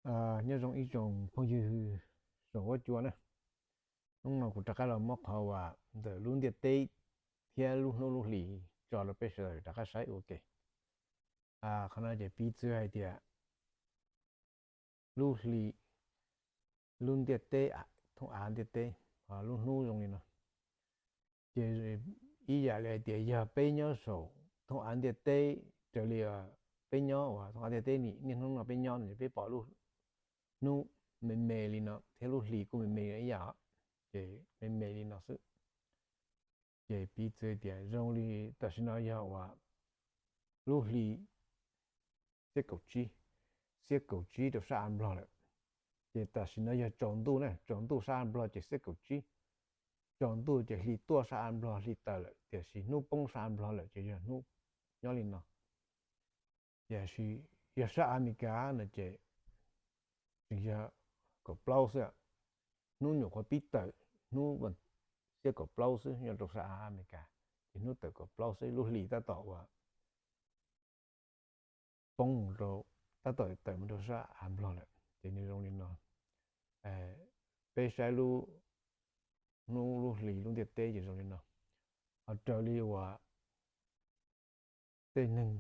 Nyob zoo ib tsoom phooj ywg saum huab cua na. Hnub no kuv rov qab los muab qhov uas ntawm lub ntiaj teb thiab lub hnub lub hli tso rau peb sawv daws rov qab saib ua ke. Qhov no ces piv txwv hais tias lub hli, lub ntiaj teb, thoob av ntiaj teb, lub hnub zoo li no. Ces ib yam li hais tias yog peb nyob saum thoob av ntiaj teb, raws li peb nyob uas thoob av ntiaj teb niaj hnub no peb nyob no peb pom lub hnub me me li no thiab lub hli kuj me me ib yam, ces me me li no xwb. Ces piv txwv tias zoo li tam sim no yog uas lub hli xiab kaum tsib, xiab kaum tsib rau sab av nplog lawm. Ces tam sim no yog tsaus ntuj na, tsaus ntuj sab av nplog ces xiab kaum tsib, tsaus ntuj ces hli tuaj sab av nplog hli tawm lawm, tiam sis hnub poob sab av nplog lawm ces yog hnub nyob li no. Tiam sis yog sab Amelikas no ces tseem yog kaum plaub xwb, hnub nyuam qhuav pib tawm, hnub xiab kaum plaub xwb nyob rau sab Amelikas, ces hnub tawm kaum plaub xwb, lub hli tab tom uas poob mus rau, tab tom tawm mus rau sab av nplog lawm. Ces nws zoo li no, peb saib lub hnub lub hli lub ntiaj teb ces zoo li no. Ho raws li uas tej neeg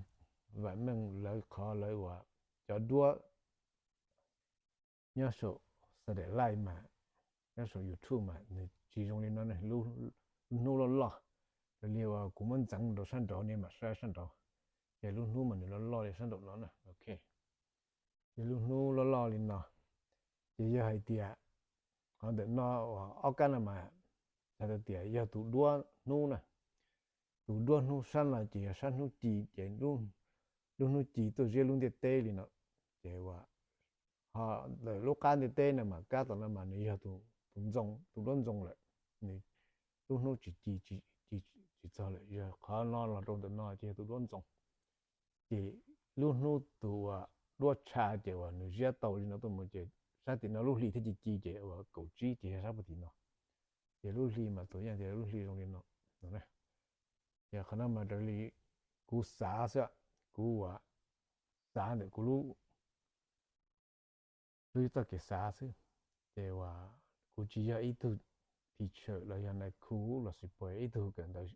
vam meej lawv qhov lawv uas cov duab nyob saum satellite mas, nyob saum YouTube mas nws tsis zoo li no, lub hnub loj loj. Raws li uas kuv muab ntxeev rau sab nraud nej mam saib sab nraud, ces lub hnub mas nws loj loj li sab nraum no na. Ok, ces lub hnub loj loj li no, ces yog hais tias qhov ntawm no uas ob kab no mas hais tias yog tus duab hnub na. Tus duab hnub sab no ces yog sab hnub ci, ces lub hnub ci tuaj ziab lub ntiaj teb li no. Ces uas ho ntawm lub qab ntiaj teb no mas kab tom no mas nws yog tus ntxoo, tus duab ntxoo lawm. Nws lub hnub tsis ci, tsis txog lawm, yog qhov no los rau ntawm no ces yog tus duab ntxoo. Ces lub hnub tus uas duab tsha ces uas nws ziab tau li no tuaj mus ces sab tim no lub hli thiaj ci ci ces uas kaum tsib ces yog sab puag tim no. Ces lub hli mas tus yeej tias lub hli zoo li no. Ces qhov no mas raws li kuv xav xwb, kuv uas xav ntawm kuv lub lub txoj kev xav xwb. Ces uas kuv tsis yog ib tug teacher los yog nais khu los sis puas ib tug kawm ntawv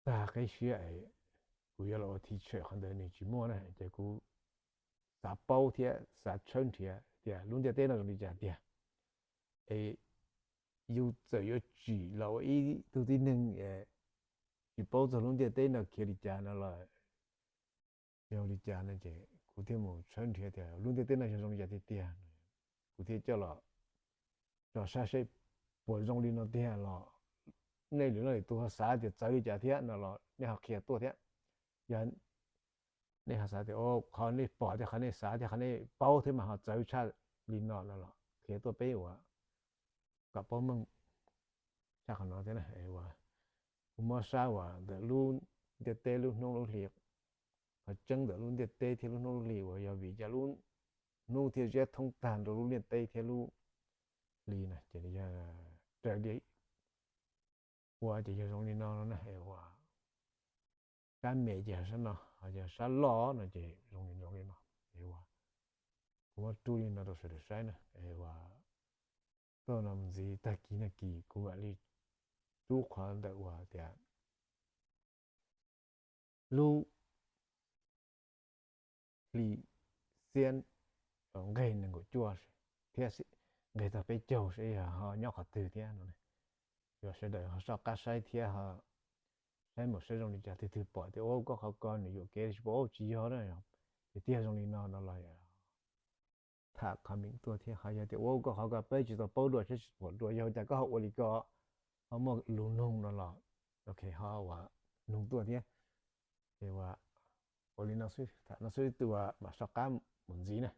tag qib siab es kuv yuav los ua teacher, qhov ntawd nws tsis muaj na. Ces kuv xav paub thiab xav tshawb nrhiav tias lub ntiaj teb no zoo li cas tiag. Es yus txawm yuav tsim los ua ib tug tib neeg tsis paub txog lub ntiaj teb no khiav li cas no los yog li cas no ces kuv thiaj mus tshawb nrhiav tias lub ntiaj teb no yog zoo li cas tiag tiag. Kuv thiaj coj los tso saib seb puas zoo li no tiag los nej lwm leej lwm tus ho xav tias txawv li cas thiab no los nej ho qhia tuaj thiab. Yog nej ho xav tias qhov nej pom thiab qhov nej xav thiab qhov nej paub thiab mas ho txawv tshaj li no no los qhia tuaj peb uas kom paub meej tshaj qhov no thiab na. Uas kuv muab saib uas ntawm lub ntiaj teb lub hnub lub hli, qhov tseeb ntawm lub ntiaj teb thiab lub hnub lub hli uas yog vim cas lub hnub thiaj ziab thoob tag rau lub ntiaj teb thiab lub hli na ces yog raws li ua ces yog zoo li no no na. Uas sab me ces sab no, ho yog sab loj no ces zoo li zoo li no. Es uas kuv muab rub li no rau sawv daws saib na. Es uas tuaj no mus ntxiv tag kis no kis kuv mam li rub qhov ntawm uas tias lub hli xiab nqeg nees nkaum cuaj thiab nqeg txog peb caug seb yog ho nyob qhov twg thiab no. Yuav sawv daws ho soj qab saib thiab ho saib mus saib zoo li cas, twg twg pom tias ua koj qhov ko nws yuam kev tsis pom, tsis yog na, tiag tiag zoo li no no los tham comment tuaj thiab. Ho yog tias ua koj qhov ko peb tsis tau paub dua thiab tsis pom dua, yog cas koj ho ua li ko, ho muaj lus nug no los ok ho ua nug tuaj thiab. Es ua li no xwb, tham no xwb, tus uas mam soj qab mus ntxiv na.